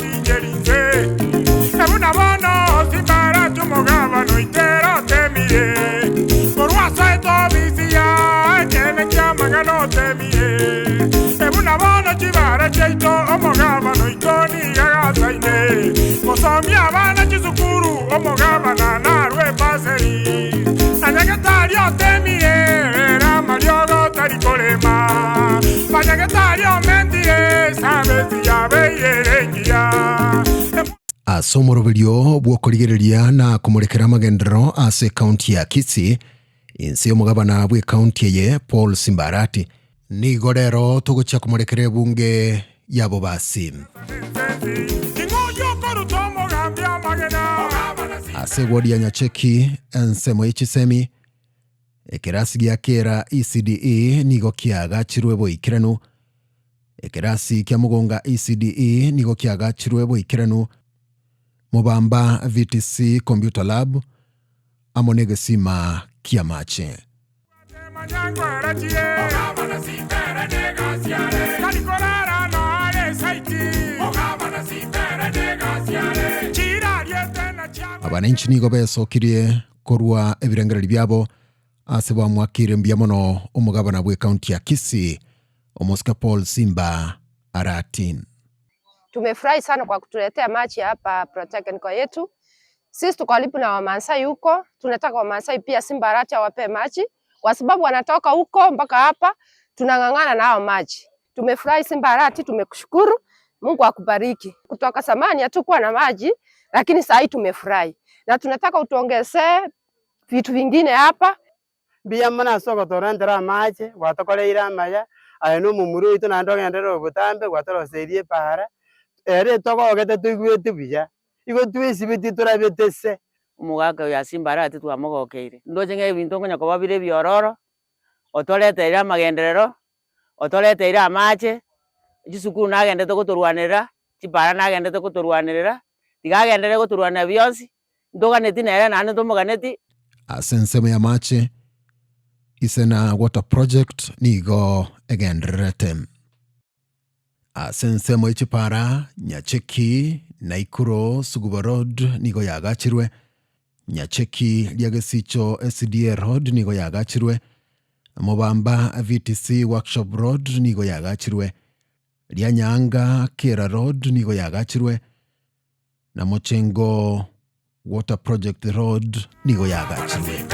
otincheri inse. Na buna bono simbarati omogabane oitera otemire, korwa asoete obisi ya ekeene ki'amang'ana otemire. E buna bono chibara chiaito omogabane oito nigo agasaine, gosomia abana chisukuru omogabana narwe ebaseri. Na nyagetari otemire ere amariogo tari korema, Banyagetari omentire esabeti yabeire ere engiya. Ase omoroberio bw'okorigereria na komorekera amagenderero ase ekaunti ya Kisii, inse y'omogabana bw'ekaunti eye Paul Simbarati. Nigo rero togochia komorekera ebunge ya Bobasi. Ase ewodi ya Nyacheki, ensemo ye chisemi, ekerasi gia kera ECDE nigo kiagachirwe boikeranu. Ekerasi kia Mugonga ECDE nigo kiagachirwe boikeranu. Mobamba VTC Computer Lab amo negesima ki'amache. Abananchi nigo besokirie korwa ebirengererio biabo ase bamwakire mbuya mono omogabana bw'ecounty ya Kisii omosike Paul Simba Arati. Tumefurahi sana kwa kutuletea maji hapa Protecnical yetu. Sisi tuko karibu na Wamasai huko, tunataka Wamasai pia Simba Arati awape maji kwa sababu wanatoka huko mpaka hapa, tunang'ang'ana na hao maji. Tumefurahi Simba Arati, tumekushukuru. Mungu akubariki. Kutoka zamani hatukuwa na maji, lakini saa hii tumefurahi na tunataka utuongezee vitu vingine hapa. Mbuya mono ase ogotorentera amache, gwatokoreire amaya, aye na omomura oito naende ogenderere obotambe, gwatoroseirie epaara, ere togogete toigwete buya, igo twesibetie torabete se. Omogaka oyo ase Simbarati twamogokeire. Ndoche ng'a ebinto nkonya koba bire ebiororo, otoreteire amagenderero, otoreteire amache, chisukuru nagendete gotorwanerera, chipara nagendete gotorwanerera, tiga agenderere gotorwanerera bionsi, Ntoganeti nere naende ntomoganeti. Ase ensemo y'amache, Isena Water Project nigo egendererete. Ase ensemo ye chipara, Nyacheki, Naikuro, Suguba Road nigo yaagachirwe. Nyacheki, Riagesicho, SDA Road nigo yaagachirwe. Mobamba, VTC Workshop Road nigo yaagachirwe. Rianyaanga, Kera Road nigo yaagachirwe. Na mochengo Water Project Road nigo yaagachirwe.